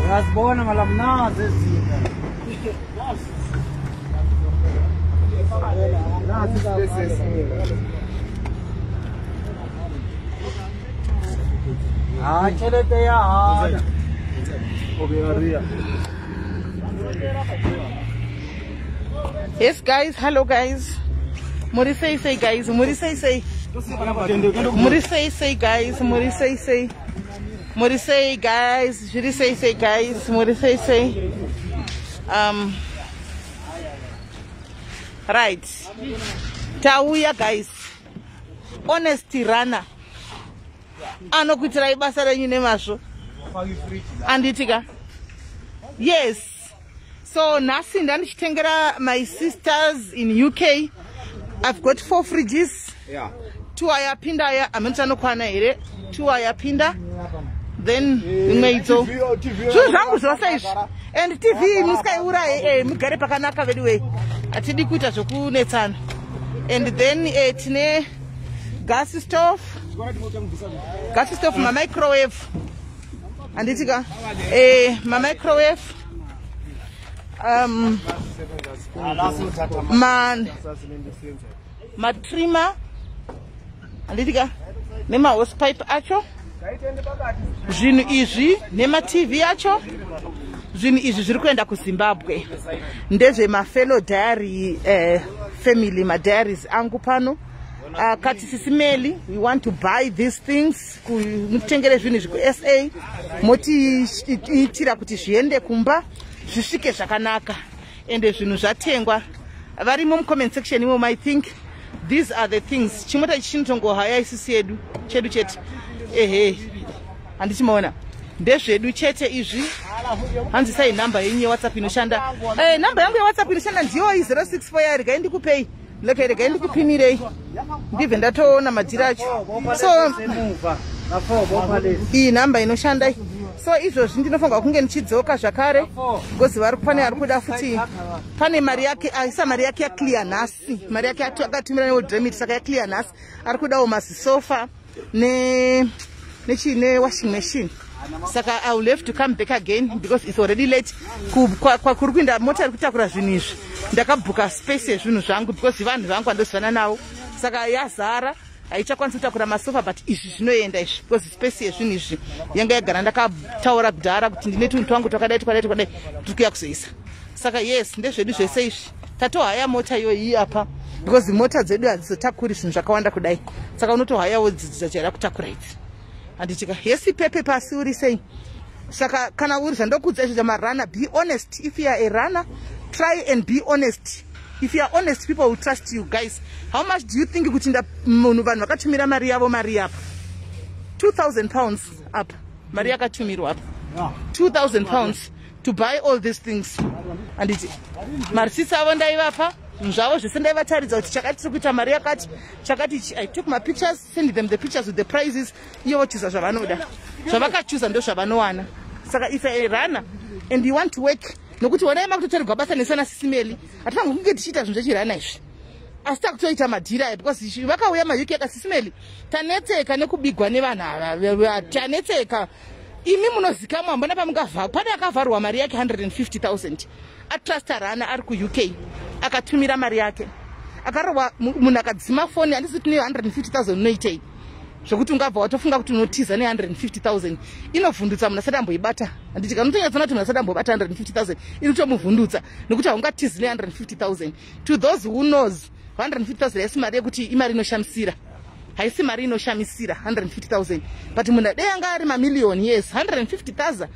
Uyazibona malamnazi ezinga. Ah, tšhelete ya hana. Yes guys, hello guys. Muri sei sei guys, muri sei sei. Muri sei sei guys, muri sei sei. Muri sei guys, zviri sei sei guys, muri sei sei. Right. Tauya guys. Honesty runner. Anokuitirai basa renyu nemazvo. Anditika. Yes. So nhasi ndandichitengera my sisters in UK. I've got 4 fridges. Yeah. 2 ayapinda aya amensanokwana here. 2 ayapinda. Then imwe idzo. Zvinhu zvangu zvose izvi. And TV musikaiuraye mugare pakanaka veduwe. Hatidi kuita zvokunetsana. And then tine gas stove. Gas stove, ma microwave. Anditika. Ma microwave. Ma trimmer. Anditika. Nema hose pipe acho. Zvinhu izvi nema TV acho. Zvinhu izvi zviri kuenda kuZimbabwe. Ndezve ma fellow diary family, ma diaries angu pano. Kati Sisimeli, we want to buy these things. Mutengere zvinhu izvi kuSA. Motiitira kuti zviende kumba zvisvike zvakanaka. Ende zvinhu zvatengwa. Varimo mu comment section imo, I think these are the things. Chimota chinotongohaya isisi yedu chedu chete. Ehe. Handichimaona. Ndezvedu chete izvi. Hanzi sai namba yenyu yeWhatsApp inoshanda. Namba yangu yeWhatsApp inoshanda ndiyo 064 ya regai ndikupei. Leke regai ndikupinirei. Ndibve ndatoona madhiri acho. So iyi namba inoshanda. So izvozvi ndinofanirwa kunge ndichidzoka zvakare because vari pane ari kuda futi pane mari yake aisa mari yake yaclear nhasi. Mari yake akatumira neWorld saka yaclear nhasi. Ari kudawo mazisofa ne nechine washing machine. Saka I will have to come back again because it's already late. Kuri kuinda mota iri kutakura zvinhu izvi. Ndakabhuka space yezvinhu zvangu because vanhu vangu vandozivana navo. Saka yazara haichakwanisi kutakura masofa but izvi zvinoenda izvi because space yezvinhu izvi yanga yagara ndakataura kudhara kuti ndine tunhu twangu twakadai twakadai twakadai tiri kuya kuzoisa. Saka yes, ndezvedu zvese izvi. Tatohaya mota iyoyi apa because mota dzedu hadzizotakuri zvinhu zvakawanda kudai. Saka unotohayawo dzichajaira kutakura idzi. Andichika yesi pepe pasi uri sei. Saka kana uri zvandokudza izvo zvamarana, be honest. If you are a runner, try and be honest. If you are honest, people will trust you guys. How much do you think kuti munhu vanhu vakatumira mari yavo mari apa? 2,000 pounds up. Mari yakatumirwa apa. 2,000 pounds to buy all these things. Anditi marisisi avo ndaivapa zvavo zvese ndaivataridza kuti chakati tiri kuita mari yakati chakati. I took my pictures, send them the pictures with the prices. Ivo vochuza zvavanoda. Zvavakachuza ndo zvavanowana. Saka if a runner and you want to work, nokuti honai makutotorerwa basa nesana Sisimeli. Hatifanirwi kunge tichiita zvinhu zvechirana izvi. Asi takutoita madhiri aya because vakauya maUK akasisimeli tanetseka nekubigwa nevanhu ava. Tanetseka. Imi munozikamwa hambona pamungavha. Pane akavharwa mari yake 150,000. Atrusta rana ari kuUK. Akatumira mari yake. Akarohwa munhu akadzima foni handisi kuti ne 150,000 unoitei. Zvokuti ungabva watofunga kuti unotiza ne 150,000. Inovhundutsa munhu asati amboibata. Handiti kana unotonyatsoona kuti munhu asati ambobata 150,000 inotomuvhundutsa nekuti haungatizi ne 150,000. To those who knows 150,000 haisi mari yekuti imari inoshamisira. Haisi mari inoshamisira 150,000. But munhu dai anga ari mamillion, yes, 150,000.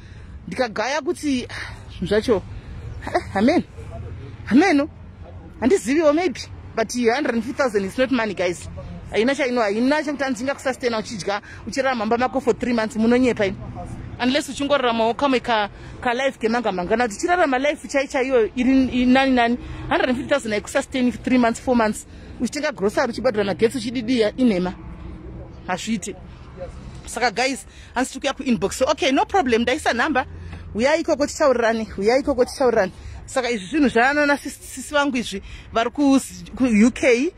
Ndikagaya kuti zvinhu zvacho amen. Ameno. Handiziviwo maybe but 150,000 is not money guys. Haina chaino haina chekuti andinga kusustaina uchidya uchirarama mumba mako for 3 months munonyepa ini. Unless uchingoraramawo kamwe kalife kemanga manga. Kana kuti chirarama life chai chaiyo iri nani nani, 150 000 haikusustain 3 months, 4 months, uchitenga grocery, uchibhadhara magetsi, uchididiya. Inhema, hazviiti. Saka guys, hanzi tiri kuya kuinbox. Okay, no problem, ndaisa nhamba. Uyai ikoko titaurirane, uyai ikoko titaurirane. Saka izvi zvinhu zvaanana sisi vangu izvi vari kuUK,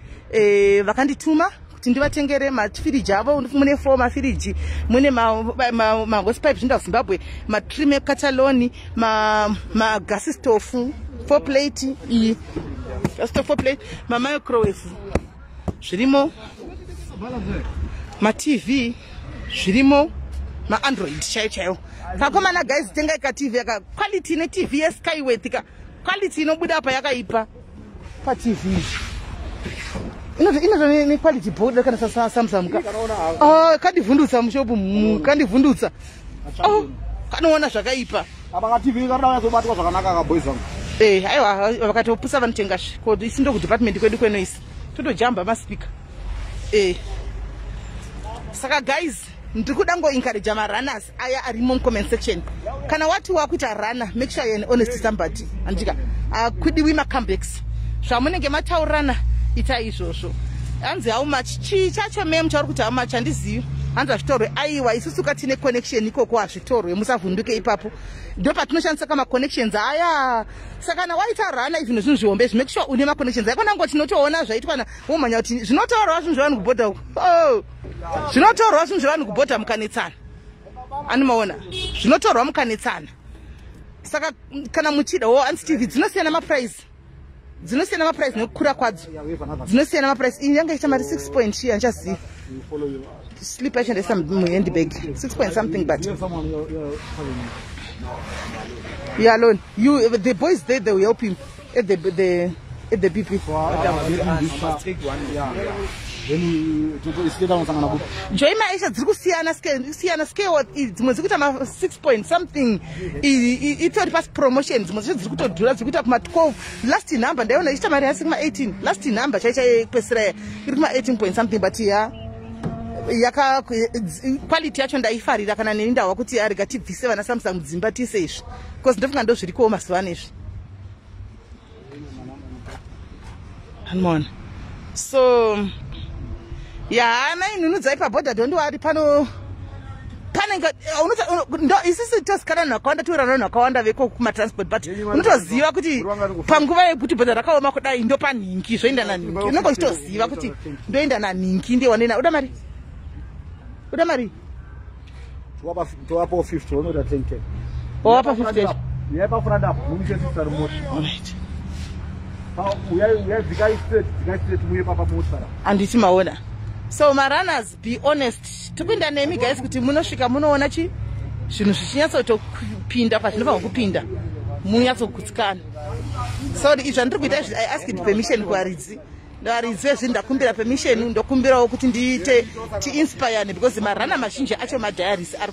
vakandituma kuti ndivatengere mafiriji avo. Mune four mafiriji, mune mahosepipe zvinoenda kuZimbabwe, matrim ekataloni, magasi stove four plate, iyi gas stove four plate, mamicrowave zvirimo, maTV zvirimo, maAndroid chaiyo chaiyo. Kakomana guys, tengai kaTV aka, quality neTV yeSkyworth ka, quality inobuda apa yakaipa paTV. Inoto nequality bho kana Samsung ka. Ah, kandivhundutsa mushopu, kandivhundutsa. Oh, kanoona zvakaipa. Apa kaTV karida kunyatsobatwa zvakanaka kaboys vangu. Eh, aiwa, vakatopusa vanotenga ko isi ndo kudepartment kwedu kwenoisi totojamba maspeaker. Saka guys, ndiri kuda ngoencouragea marunners aya arimo mucomment section. Kana wati wakuita runner, make sure you're an honest somebody, andika akudiwi macomebacks. Zvamunenge mataurirana, itai izvozvo. Hanzi how much? Chii chacho mem chauri kuti how much? Handizivi. Hanzi hazvitorwe. Aiwa, isusu katine connection ikoko, hazvitorwe, musavhunduke ipapo. Ndo patinoshandisa kamaconnections aya. Saka kana waita runner, even zvinhu zvihombe izvi, make sure une maconnections. Aikona ngo tinotoona zvaitwa womhanya kuti zvinotorwa zvinhu zvevanhu kubhodha uko. Oh, zvinotorwa zvinhu zvevanhu kubhodha mukanetsana. Animaona zvinotorwa mukanetsana. Saka kana muchida wo anzi TV dzinosiyana maprice, dzinosiyana maprice nekukura kwadzo, dzinosiyana maprice. Iyi yanga iita mari 6 point chii, handichazivi. Slip yacho ndaisa muhandbag, 6 point something, but You have someone you're calling. You alone, you, the boys there, they will help him at the BP. I must take one. Yeah. Then we to nosangana kupi? Joy Maisha, dziri kusiyana siyana scale. Dzimwe dziri kuita ma 6 point something, itori pasi promotion. Dzimwe dzacho dziri kutodhura, dziri kuita kuma 12. Last number ndaiona ichiita mari yasi kuma 18. Last number chai chai yekupedzisira iri kuma 18 point something, but ya yaka quality yacho ndaifarira. Kana neni ndahwa kuti arega tibvise vana Samsung mudzimba, tiise izvi, because ndofunga ndo zvirikowo mazuva ano izvi. Anmona so ya mainhunudzai pabhodha. Don't worry, pano panenge isusu tozikanana vanhu vakawanda, towirirana vanhu vakawanda veko kumatransport, but unotoziva kuti panguva yekuti bhodha rakaoma kudai, ndopanhingi zvoenda nanhingi. Unonge uchitoziva kuti ndoenda nanhingi, ndiye uda mari, uda mari. Towapo 50, unoita 10 10. Wawapa 50. Uyai pafront apo, mumise sister mota. Alright. Uyai, uyai, dzikai straight, dzikai straight, muye papa mota. Handiti maona? So marunners, be honest. Tikuenda nemi guys kuti munosvika munoona chi zvinhu zvichinyatsotopinda pazvinofanwa kupinda, munyatsogutsikana. So izvi zvandiri kuita izvi, I asked permission kuvaridzi. Varidzi vezvinhu ndakumbira permission, ndokumbirawo kuti ndiite tiinspirane, because marunner mazhinji acho madiaries ari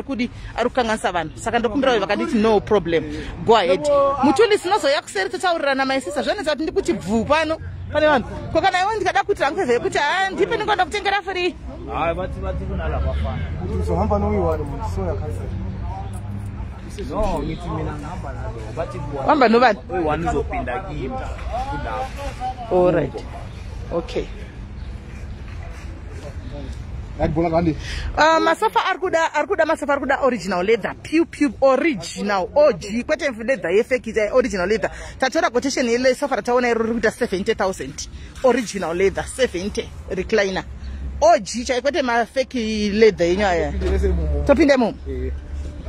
kudi, ari kukanganisa vanhu. Saka ndokumbirawo, vakanditi no problem, go ahead. Mutulisi nozoya kuseri totaurirana. Maisisa zvanetsa kuti ndikuti bvuu pano pane vanhu. Ko kana iwe ndikada kuti hangu favour yekuti ha ndipe, ndingoda kutengera free. Hayi, bathi kunalabafana. Uzohamba noyi-one muntu soya cancel. No, ngithi mina ngihamba nalo. Bathi kuwa. Uhamba nobani? Oyi-one uzopinda kimi kulapho. Alright, okay. Right, bhola kandi. Masofa ari kuda masofa ari kuda original leather, pu pu original og, kwete leather yefake, ita original leather. Tatora quotation yesofa rataona iro, riri kuita 70 000, original leather 70, recliner og chai, kwete mafake leather yenyu aya. Topinda imomo. Eh.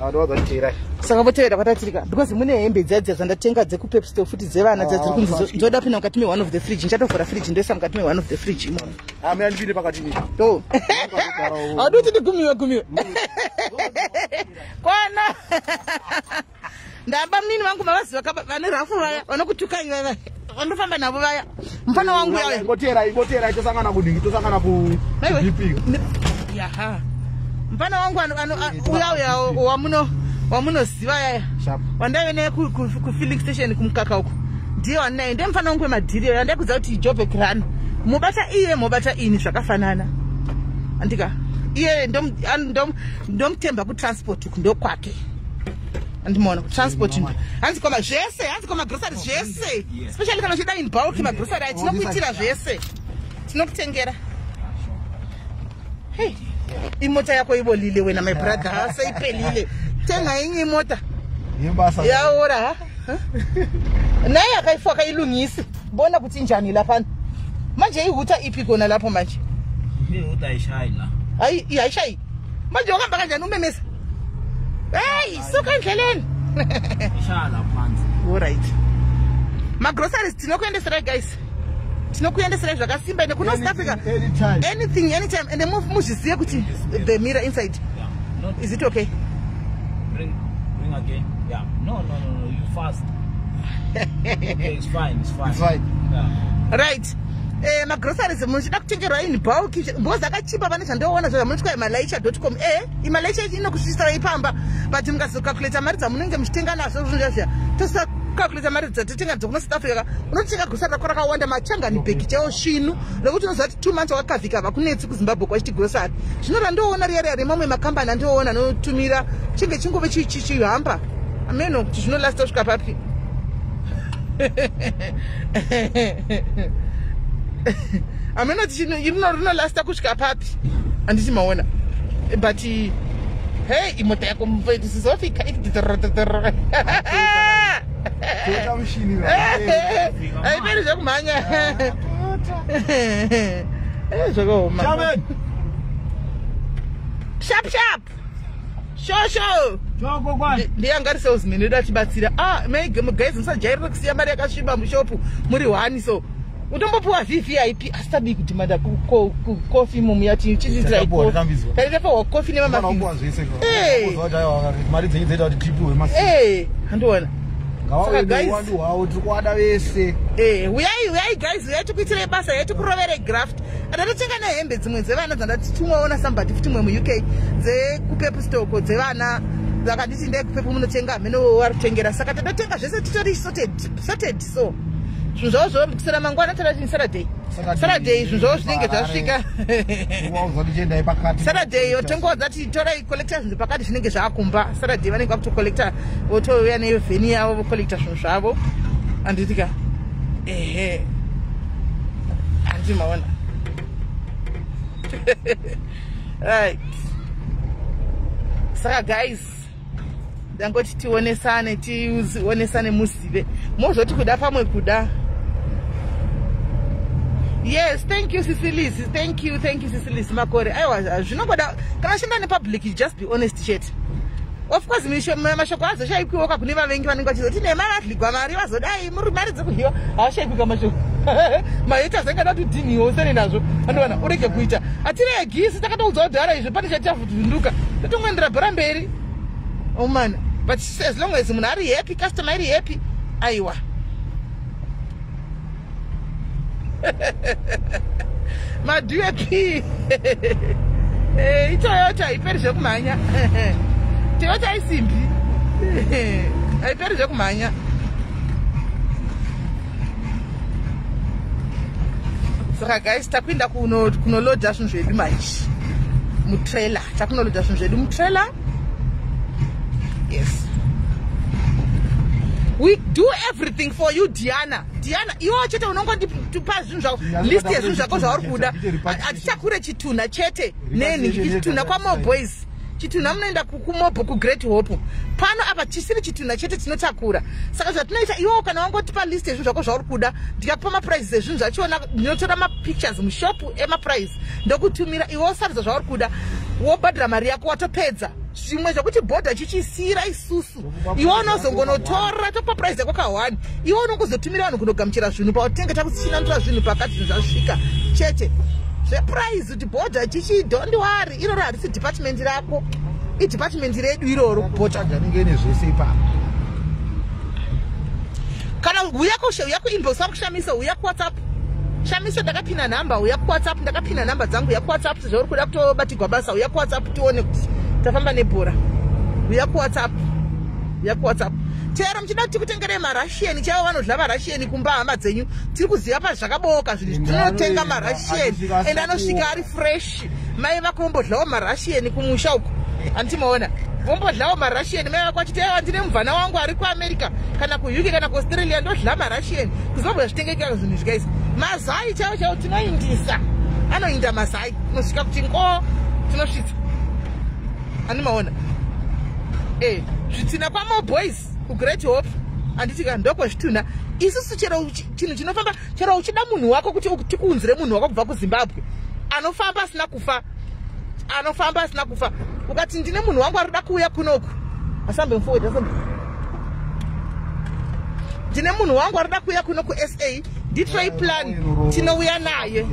Ndowadza. Saka votevera kwatatirika, because mune hembe dziya dziya dzandatenga dzekuPep Store futi dzevana, dziya dziri kunzi ndoda kupinda mukati me-one of the fridge. Ndichatovhura fridge, ndoisa mukati me-one of the fridge imomo. Ah, mina ndipinde pakati ni. To haudi kuti ndigumiwe gumiwe kwana ndamba. Munini vangu mavaziva, vane rafu vaya vanokutukai vaya, vanofamba navo vaya, mufana wangu yaya. Ingotera, ingotera, tosangana kudingi, tosangana ku Maiwe. DP. Yaha, mufana wangu uya uya wamunoziva yaya. Sharp. Wandaive naye kufilling station kumukaka uko, ndiye wandinaye, ndiye mufana wangu wemadhiri. Andaikudza kuti Jobek run mubata iye, mubata ini, zvakafanana, andika. Iye ndomutemba kutransport uku ndokwake. Andimona kutransport hanzi koma zvese, hanzi koma grocery zvese. Especially kana uchida in bulk magrocery aya tinokuitira zvese. Tinokutengera. Hey, imota yako ibolile wena my brother, seyiphelile. Thenga enye imota. Yaora ha? Naye akayifaka ilungisi. Bona kuti injani laphana. Manje ihuta iphi khona lapho manje? Ihuta ayishayi la. Hayi, ayishayi. Manje uhamba kanjani umemeza? Hey, suka endleleni. Ishaya la phansi. All right. Magroceries tinokuendeserai guys. Tinokuendeserai zvakasimba ende kuno South Africa. Anytime. Anything, anytime. Ende muzvizive kuti the mirror inside. Yeah. Not Is it okay? bring again. Yeah. No. You fast. Okay, it's fine. It's fine. It's fine. Yeah. Right. Magroceries muchida kutengerwa in bulk because akachipa pane zvandoona zvamunotya imalaicha.com imalaicha inokusvitsira ipamba but mukazocalculata mari dzamunenge muchitenga nazvo zvinhu zviya tosacalculata mari dzatotenga dzokuno South Africa unotenga grocery rako rakawanda machangani bhegi chaiwo svinu rekuti unoziva kuti 2 months wakavhika vakunetsi kuZimbabwe kwachiti grocery. Zvino randoona riya riya remamwe makambani andoona anotumira chinge chingove chichihamba ameno kuti zvinolasta kusvika papi. Ameno kuti rinolasta kusvika papi handiti maona but hey imota yako sizofika Toyota mushini. Haiperi zvekumhanya. Zvakaoma. Chairman. Sharp sharp. Shosho. Choko kwani. Ndiyanga ri salesman edu atibatsira. Guys musajairira kusiya mari yakasviba mushopu muri one so. Utombopiwa VVIP asi tadii kudhimanda kofi imomo yati chichiitirai Takapuwa, kofi. takambizwa. Taitapiwa kofi Unopuwa nemamafisi. zvese. Hey. Unopuwa kuti aiwa, mari dzenyu dzoita kuti tipiwe masi. Handiona. Ngavauye Saka guys- neuwandu hwavo, tiri kuwada vese. Uyai guys, uyai tikuitirei basa, uyai tikuroverei graft. Ndatotenga nehembe dzimwe dzevana dzandatitumwaona somebody futi mwe muUK dzekupepu stoko dzevana dzakanditi ndai kupepu munotenga hamene wari kutengera. Saka tatotenga zvese titori sorted so. Zvinhu zvavo zvokusera mangwana tadati Saturday. Saturday, Saturday zvinhu zvavo zvinenge Harare. zvasvika. Wauza kuti chiendai pakati. Saturday tongoudza kuti torai collecta zvinhu pakati zvinenge zvaakumba. Saturday vanenge vakutocollecta votouya nevheni yavo vocollecta zvinhu zvavo. Handiti ka? Ehe. Handiti maona. Right. Saka guys, ndangoti tionesane, tionesane muzive. Mozoti kuda pamwe kuda. Yes, thank you Sisilis. Thank you Sisilis Makore. Aiwa zvinongoda kana uchishanda nepublic just be honest chete. Of course mashoko azoshaikwiwo kune vavengi vanenge vachizoti nema vadligwa mari vazodai muri mari dzekudyiwa havashaikwi mashoko. Maita zengada kuti udhiniwe usane nazvo andowana urege kuita. Hatiregi takatoudzawo dhara izvo pane chatavhunduka totongoendera bhora mberi. Oh man, but as long as munhu ari happy, customer iri happy, aiwa. Madhuwe p iToyota haiperi zvekumhanya. Toyota isimbi haiperi zvekumhanya. Saka guys, takuenda kunolodha zvinhu zvedu manje mutrailer. Takunolodha zvinhu zvedu mutrailer. Yes. We do everything for you, Diana. Diana, iwe chete unongotipa zvinhu zvako, list yezvinhu zvako zvauri kuda. Hatitakure chitunha chete neni, chitunha kwaMo Boys. Chitunha munoenda kuMobo kuGreat Hope. Pano apa chisiri chitunha chete tinotakura. Saka zvatinoita iwewo kana wangotipa list yezvinhu zvako zvauri kuda, ndikakupa maprices ezvinhu zvachona, ndinotora mapictures mushopu emaprice ndokutumira iwe wosarudza zvauri kuda, wobhadhara mari yako watopedza. Zvimwe zvekuti bhodha chichisiyira isusu iwe unozongonotora topa price yako ka1 iwe unongozotumira vanhu kunogamuchira zvinhu pautenge takuchinandura zvinhu pakati zvinhu zvasvika chete. Zveprice kuti bhodha chichi don't worry, iroro harisi department rako, idepartment redu iroro bhodha. Inenge ine zvese ipapo. Kana uya kuinbox wangu Shamiso, uya kuWhatsApp. Shamiso ndakapina nhamba, uya kuWhatsApp ndakapina nhamba dzangu, uya kuWhatsApp sezvauri kuda kutobatirwa basa, uya kuWhatsApp tione kuti tafamba nebhora. Uya kuWhatsApp, uya kuWhatsApp. Chero muchida kuti tikutengerei maRussian chaivo vanodla maRussian kumba hama dzenyu, tiri kuziva pazvakabooka zvinhu. Tinotenga maRussian ende anosvika ari fresh. Mai vako vombodlawo maRussian kumusha uko, handimaona vombodlawo maRussian. Mai vako vachiti aiwa, ndine mubvana wangu ari kuAmerica kana kuUK kana kuAustralia, ndodla maRussian. KuZimbabwe zvitengeka zvinhu zvikaisa mazai chaivo chaivo tinoindisa, anoinda mazai unosvika kuti ngo tinosvitsa, handimaona. Zvitina kwaMoboys kuGreat Hope, handiti ka? Ndokwezvitunha isusu. Chero chinhu chinofamba, chero uchida munhu wako kuti tikuunzire munhu wako kubva kuZimbabwe anofamba asina kufa, anofamba asina kufa, ukati ndine munhu wangu arikuda kuuya kunoku, asambe mfowethu, asambe, ndine munhu wangu arikuda kuuya kuno kuSA, nditroi plan, tinouya naye.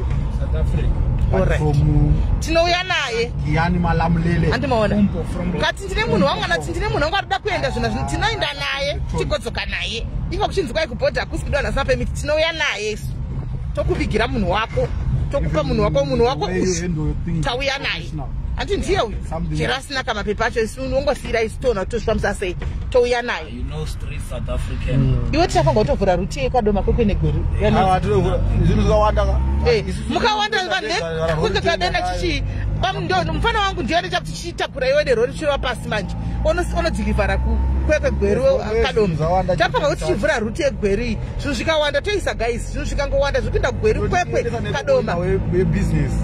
Tinouya naye, handimaona. Kati ndine munhu wangu, anati ndine munhu wangu arikuda kuenda zvinhu zvinhu, tinoenda naye, tigodzoka naye. Iko kuchinzi kwai kubhodha hakusi kudiwa nhasi permit, tinouya naye isu, tokuvigira munhu wako, tokupa munhu wako, munhu wako uyu tauya naye, handi ndiye uyu. Chero asina kamapepa acho, isu ungosiyira isu, toona kuti tozvifambisa sei, touya naye. Iwe tichafanira kutovhura route yekwaDoma, Kwekwe neGweru. Zvinhu zvakawanda. Mukawanda vanhu kadena chichi mufana wangu ndiye nechakuti chichitakura iwe nerori chirova pasi manje onodhilivhara kuKwekwe, Gweru, Kadoma. Tafanira kuti tichivhura route yeGweru iyi. Zvinhu zvikawanda toisa, guys, zvinhu zvikangowanda zvikuenda Gweru, Kwekwe, Kadoma.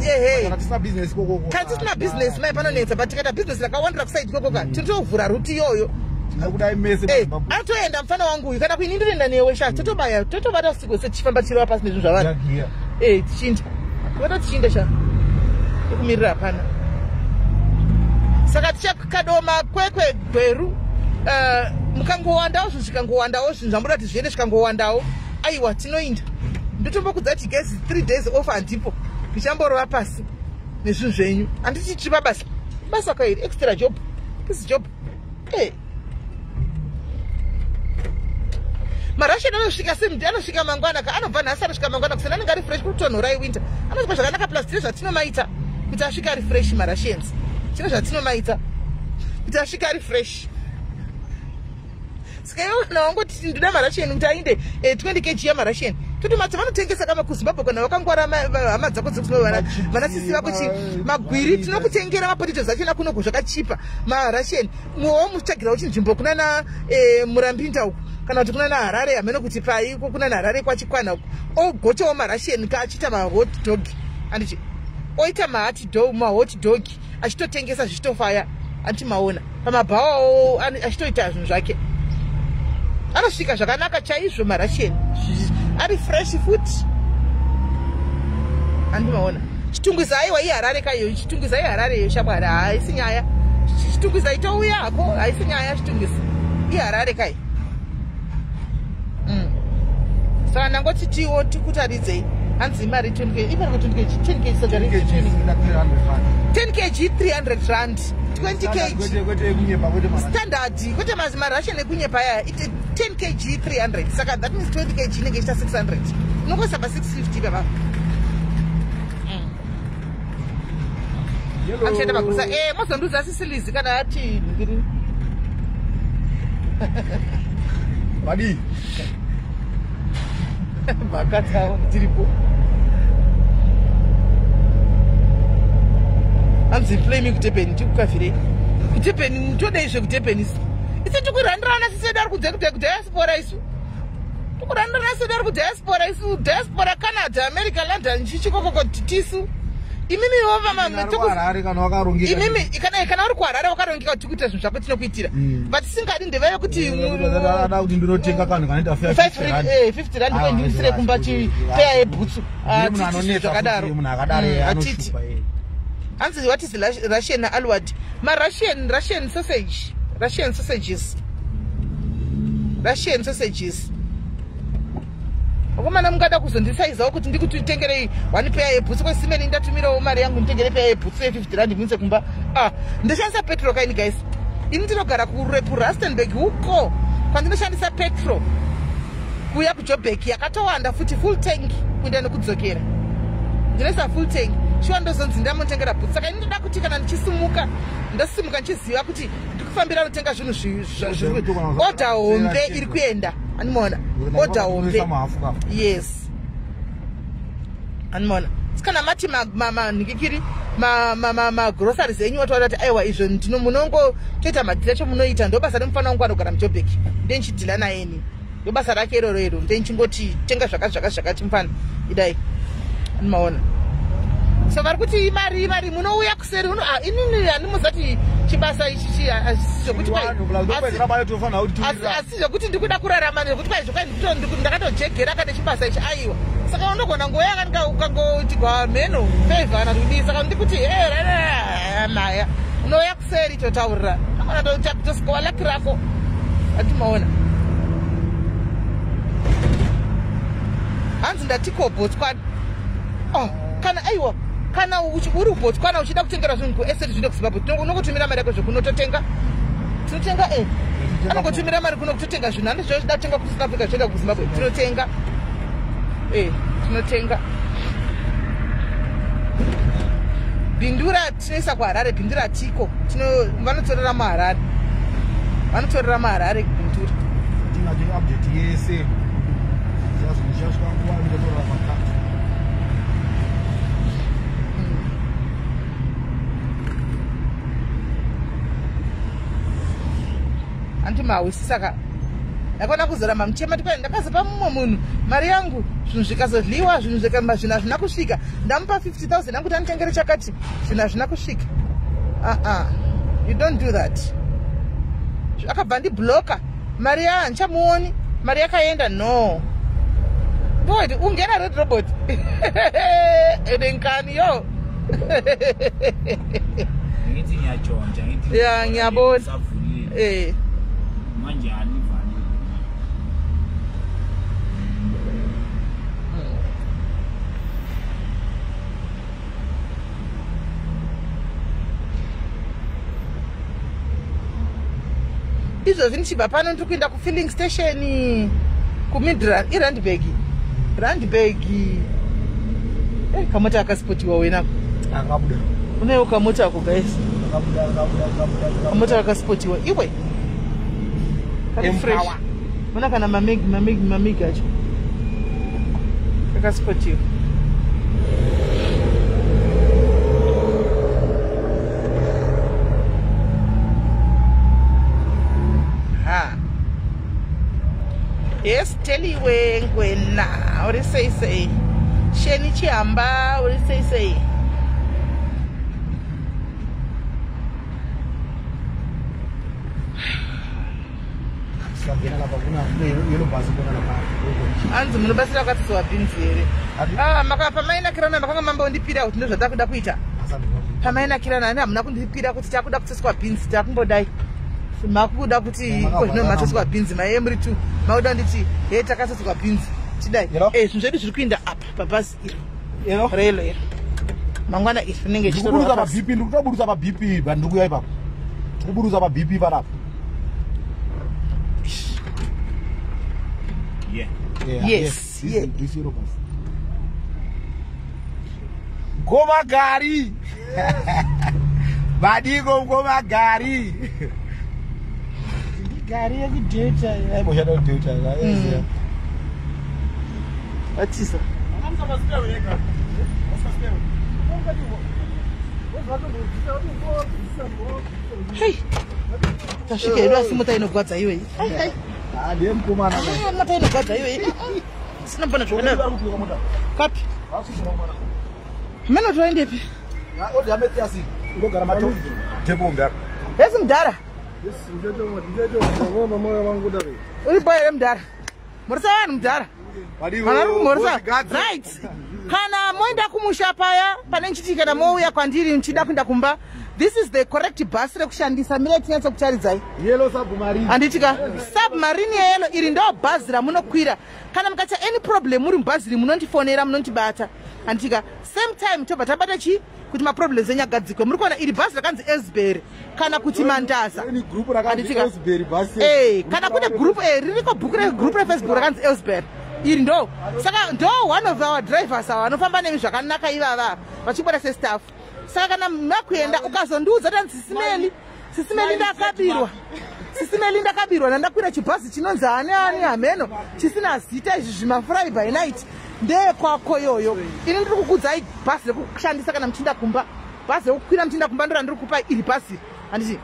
Ehe, kana tisina business mai panonetsa, but tikaita business rakawandira kuside ikokoka, tinotovhura route iyoyo. Atoenda mufana wangu uyu, kana kuini ndinoenda newe sha, totobaya, totobata usiku wese tichifamba tichirova pasi nezvinhu zvavanhu, tichinda tobata, tichinda sha, ekumirira hapana. Saka tichakadoma, Kwekwe, Gweru, mukangowandawo zvinhu, zvikangowandawo zvinhu zvamboda kuti zviende, zvikangowandawo, aiwa, tinoinda. Ndotombokudza kuti guys, 3 days off handipo, ndichamborova pasi nezvinhu zvenyu. Handiti tiri pabasa, basa kairi, extra job, this job. MaRussian anosvika semdi, anosvika mangwana ka, anobva nhasi anosvika mangwana kuseni, anenge ari fresh. Kutonhora iwinter, anosvika zvakanaka. Plus tine zvatinomaita kuti asvike ari fresh maRussians, tine zvatinomaita kuti asvike ari fresh. Saka iwe kana wangoti ndoda maRussian kuti ainde 20 kg yamaRussian, toti matsi vanotengesa kama kuZimbabwe, kana wakangwara hama dzako dzekuzimbabwe, vana sisi vako chi magwiri, tinokutengera mapotatoes achona kunoku zvakachipa. MaRussian mwowo mutsvagirawo chinzvimbo kunana Murambinda uku, kana kuti kunana Harare, hamene kuti paiko kunana Harare kwachikwana uku, ogochawo maRussian ka, achiita mahot dog, anditi oita mahot dog achitotengesa zvichitofaya, anditi maona pamabhawawo achitoita zvinhu zvake, anosvika zvakanaka chaizvo maRussian ari fresh futi, andimaona. Chitungwiza, aiwa, iHarare kaiyo, Chitungwiza iHarare iyo shamwari, haisi nyaya. Chitungwiza itouya hako, haisi nyaya, Chitungwiza iHarare kai. Saka ndangoti tiwo tikutaridzei. Hanzi imari 20 kg, imari 20 kg, 10 kg, saka 10 kg 300 rand, 20 kg standard, kwete maRussian ekunyepa aya. 10 kg 300, saka that means 20 kg inenge ichita 600, unongoisa pa 650 papa. Amuchaenda magusa, mozondiudza sisilizi kana ati nhingiri. Vadii? Makatao tiripo. Hanzi play me kuDurban, tikukavhirei kuDurban? Todei zvekuDurban isu? Isi tikurandirana sisi edu ari kunze kudiaspora, isu tikurandirana sisi edu ari kudiaspora, isu diaspora Canada, America, London, chichikokoko tisu. Imimiwo imimi kana uri kuHarare wakarongeka kuti tikuita zvinhu zvako, tinokuitira. But tisingadi ndevaya kuti Kuti ndinotenga kanhu kanoita 50 rand kwendiisire kumba chipeya yebhutsu zvakadaro, hatiti. Hanzi what is Russian alward? MaRussian, Russian sausage, Russian sausages, Russian sausages. Vakomana, mungada kuzondisaizawo kuti ndikutengerei one pair yebhutsu kwesimeni, ndatumirawo mari yangu, nditengere pair yebhutsu ye50 rand muise kumba. Ah, ndoshandisa petrol kaini guys. Ini ndinogara kuRustenburg uko kwandinoshandisa petrol kuuya kuJobek yakatowanda futi, full tank kuenda nekudzokera, ndinoisa full tank. Shuwa ndozonzi ndamotengera bhutsu. Saka ini ndoda kuti kana ndichisumuka, ndosimuka ndichiziva kuti kufambira anotenga zvinhu oda hombe iri kuenda animona oda hombe. Yes, animona kana mati manhikikiri magroceries enyu wataura kuti aiwa izvo ndino munongotoita madhila acho munoita ndo basa remufana wangu anogara muJoburg ndenchidhila nayeni ndo basa rake iroro iro ndenchingoti tenga zvakati zvakati zvakati mufana idai animaona. So vari kuti imari imari munouya kuseri inini handimuzati chibasa ichi zvekuti asi zvekuti ndikuda kurarama nekuti kwai zvokwai ndakatojegera kane chibasa ichi aiwa. Saka unogona nguva ukangoitigwa mheno favor kana kudii saka ndikuti maya unouya kuseri totaurira tosikowa laki rako atimaona. Hanzi ndatiko Botswana. Oh, kana aiwa kana uri kuBotswana uchida kutengera zvinhu kueseti zviende kuZimbabwe unokutumira mari yako zvekunototenga tinotenga anongotumira mari kuno kutotenga zvinhu handi zvochida kutenga kuSouth Africa zvoenda kuZimbabwe tinotenga tinotenga. Bindura tinoisa kuHarare, Bindura tiko vanotorera muHarare, vanotorera muHarare Bindura. Update yese anti mawisisaka ndakona kuzoramba muchema tikwai ndakazopa mumwe munhu mari yangu zvinhu zvikazodliwa zvinhu zvinhu hazvina kusvika ndamupa 50,000 yangu kuti anditengere chakati zvinhu hazvina kusvika. You don't do that. Akabva ndibloka mari ya handichamuoni mari yakaenda. No ndoti ungena red robot enenkani yo ngithi ngiyatshontsha ngithi ya ngiyabona manje alivali. Izvozvi ndichibva pano ndiri kuenda kufilling station kuMidrand iRandburg Randburg. Kamota akasipotiwa wena akabuda unewo kamota ako guys akabuda kamota akasipotiwa iwe kari fresh muna kana mamegi mamegi mamegi acho akasipotiwa. Yes, Teliwe Ngwena uri sei sei Sheni Chihamba uri sei sei. Anzi munobatsira kwatisiwa bhinzi here? Pamainakirana makanga mambondipira kuti ndozvatakuda kuita. Pamainakirana ani hamuna kundipira kuti takuda kutsiswa bhinzi takumbodai makuda kuti iko zvino matoswa bhinzi maiye muri tu makuda nditi he takasoswa bhinzi tidai zvinhu zvedu zviri kuinda apa pabhazi iro relo iro mangwana iri rinenge ichitoburusa paBP. Ndikutoburusa paBP ndikuya ipapo ndikuburusa paBP panapa. Yes, yes. Gomagari vadiko gomagari gari yekudheta aimboshanda kudheta vatisa hei tasvika hedu asi mota inogwadza iwei ndiye mukomana mota inogwadza iwei sina mbona zvakadaro kapi mene toendepi hesi mudhara uri boy here mudhara mhorisa vanhu mudhara vanhu vari kumhorisa right. Kana moenda kumusha paya pane nchiti kana mouya kwandiri nchida kuenda kumba this is the correct bus rekushandisa mire tinyatsokutaridzai handiti ka submarine yeyelo iri ndo bhazi ramunokwira. Kana mukaita any problem muri mubhazi iri munondifonera munondibata handiti ka same time tobva tabata chii kuti maproblems enyu agadzikwe. Muri kuona iri bhazi rakanzi Esbury kana kuti Mandaza kana kune group ririko bhuku regroup reFacebook rakanzi Esbury iri ndo saka ndo one of our drivers ava vanofamba nemi zvakanaka ivava vachibata sestaff. Saka kana makuenda ukazondiudza tanzi simeli Sisi Melinda akabirwa. Sisi Melinda akabirwa nandakwira chibhazi chinonzi ani ani hameno chisina zita, izvi zvimafly by night ndeyekwako iyoyo. Ini ndiri kukudzai bhazi rekushandisa kana muchiinda kumba, bhazi rekukwira muchiinda kumba ndo randiri kupa iri bhazi, handiti?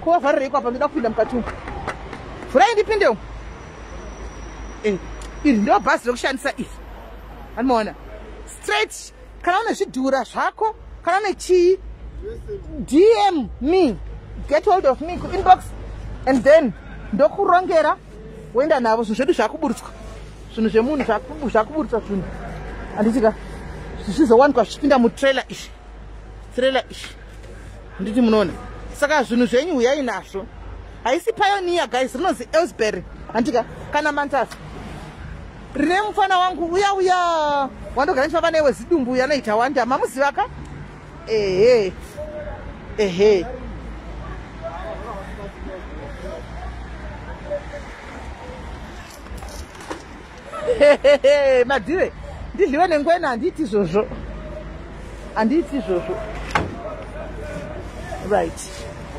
Kovavharireiko apa? Ndoda kupinda mukati umu. Vhurai ndipinde umu. Iri ndo bhazi rekushandisa iri, anomaona straight. Kana une zvidhura zvako, kana une chii, DM me, get hold of me kuinbox and then ndokurongera, woenda navo. Zvinhu zvedu zvakuburutswa, zvinhu zvemunhu zvakuburutswa zvinhu, handitika? Zvichizowanikwa zvichipinda mutrailer izvi, trailer izvi, handiti munoona? Saka zvinhu zvenyu huyai nazvo. Haisi Pioneer, guys, rinonzi Aylesbury, handika? Kana Mantas rine mufana wangu uya uya wandogara ndichifamba newe, zidumbu uya anoita wanda, mamuziva ka? Ehe, ehe. Madhive ndidliwe nengwena. Handiiti izvozvo, handiiti izvozvo, right?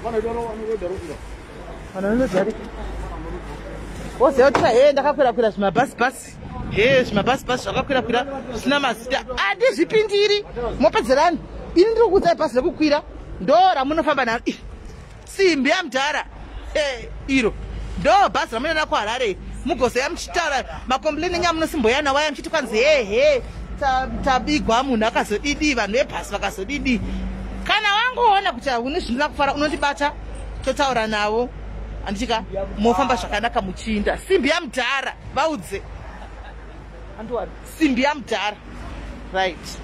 Vanhu woziva kuti he ndakakwira-kwira zvimabhasi-bhasi, he zvimabhasi-bhasi zvakakwira-kwira zvisina mazita, handizvipindiri. Mopedzerani. Ini ndiri kukudzai bhasi rekukwira ndo ramunofamba naro, simbi yamudhara iro ndo bhazi ramunoenda kuHarare. Mugozoya muchitaura macomplain enyu amunosimboyana waya muchiti kwanzi hehe tabigwa, munhu akazodidi, vanhu vebhasi vakazodidi. Kana wangoona kuti hauni zvinoda kufara, unondibata, totaura navo, handitika? Mofamba zvakanaka muchiinda. Simbi yamudhara, vaudze andiwari simbi yamudhara, right?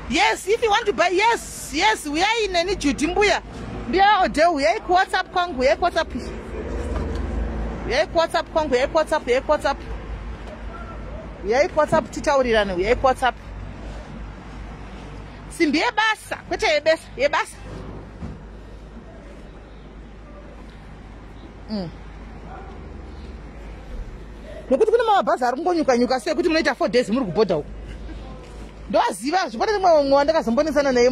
Yes, if you want to buy, yes, uyai neni Judy, mbuya, mbuya Ode, uyai kuWhatsApp kwangu, uyai kuWhatsApp, uyai kuWhatsApp kwangu, uyai kuWhatsApp, uyai kuWhatsApp, uyai kuWhatsApp titaurirane, uyai kuWhatsApp. Simbi yebasa, kwete yebesa, yebasa. Nokuti kune mabhazi ari kungonyuka nyuka sekuti munoita 4 days muri kubhodha uko. Ndoaziva zvipane rimwe mumwe wandakazombonesana naye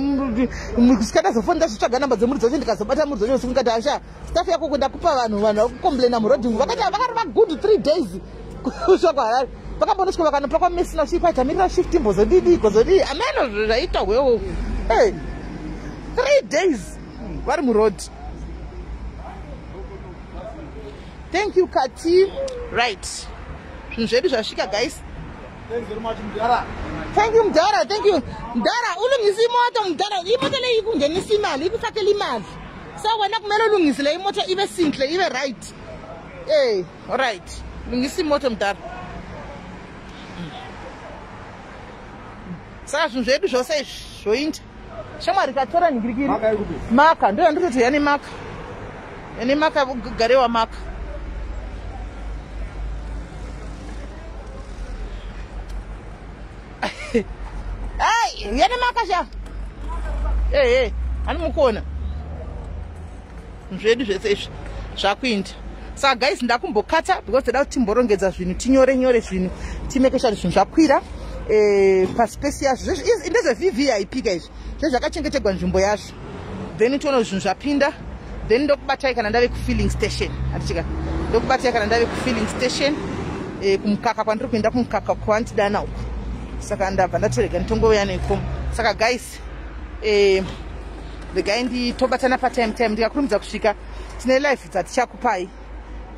kusvika ndazofoni, ndazvitsvaga namba dzemuri dzacho, ndikazobata muri dzacho usiku, ndikati, "Asha, staff yako kundakupa vanhu, vanhu vari kucomplaina murodhi." Vakati vakarova good 3 days kusvika kuHarare. Vakambonosvika vakanopa kwaMesina uchikwaita mirira shift imbozodidi gozodii, ameno zvaitwa hwewo. Hey, 3 days vari murodhi. Thank you, Kati. Right, zvinhu zvedu zvasvika, guys. Thanks very much, Mdara. Thank you, mdara. Thank you, mdara. Ulungisa imoto, mdara. Imoto le ikungenisa imali, ikufakela imali, so wena kumele ulungise le imoto ibe sinhle, ibe right. Hey, alright, lungisa imoto, mdara. Saka zvinhu zvedu zvose izvi zvoinda. Shamwari, katora nhingirikiri. Maka iri kupi? Maka ndo yandiri yane maka, yane maka, garewa maka. Ai, yane maka sha. Ehe, hani mukuona zvedu zvese izvi zvakuinda. Saka guys, ndakumbokata because toda kuti timborongedza zvinhu, tinyore nyore zvinhu, timake sure zvinhu zvakwira paspace yazvo. NdezveVVIP ka izvi, zvezvakachengetegwa nzvimbo yazvo. Then tione zvinhu zvapinda, then ndokubatai kana ndave kufilling station, handichika? Ndokubatai kana ndave kufilling station, kumukaka kwandiri kuenda, kumukaka kwandidana uku. Saka ndabva ndatorega nditongouya neko. Saka guys, regai nditobatana patime time. Ndikakurumidza kusvika, tine live dzatichakupai,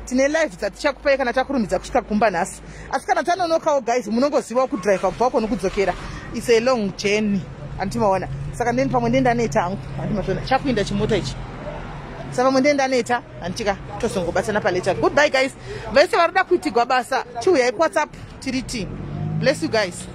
tine live dzatichakupai kana takurumidza kusvika kumba nhasi. Asi kana tanonokawo, guys, munongozivawo kudhiraivha kubva uko nokudzokera, it's a long journey, handimaona? Saka ndeni pamwe ndendaneta hangu, handimazvona chakuinda chimota ichi. Saka pamwe ndendaneta, handichika? Tozongobatsana palater. Goodbye, guys. Vese vari kuda kuitigwa basa, chiuyai kuWhatsApp. Tiri ti bless you, guys.